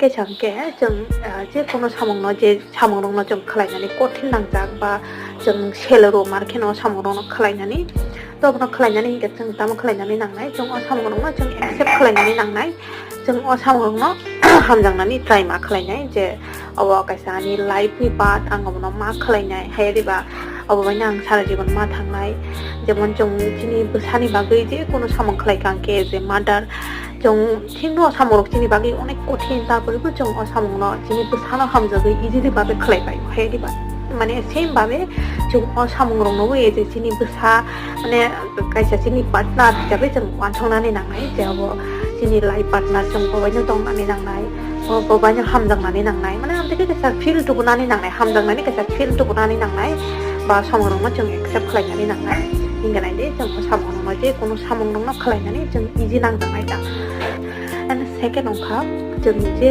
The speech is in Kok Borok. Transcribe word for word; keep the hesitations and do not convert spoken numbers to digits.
Khe chang khe chwng, ah, je kono samungno, je samungrokno chwng khlainani kothin nangjak ba chwng selo rw mar kheno samungrokno khlainani, to abono khlainani hinkhe chwng tamo khlainani nangnai, chwng o samungrokno chwng accept khlainani nangnai, chwng o samungrokno hamjaknani try ma khlainai, je obo kaisa ani life ni part, ang obono ma khlainai, hai diba obo baino ang sara jibon ma thangnai. Jemon chwng chini bwsani bagwi je kono samung khlai kha, ang khe as a mother, chwng thikno samungrok chini bagwi onek kothin, tarpore bo chwng o samungno chini bwsano hamjagwi easily babe khlai pai, hai diba? Mane same babe chwng o samungrokno bo je chini bwsa, mane kaisa chini partner hisabe chwng uansuknani nangnai, je abo chini life partner, chwng bo baino tongnani nangnai, bo, bo baino hamjaknani nangnai, mane amtwi khe kaisa feel tubunani nangnai, hamjaknani kaisa feel tubunani nangnai, ba samungrokno chwng accept khlainani nangnai. Hinkhe nai di, chwng o samungrokno je kono samungrokno khlainani chwng easy nangjaknai ta. And second wngkha, chwng je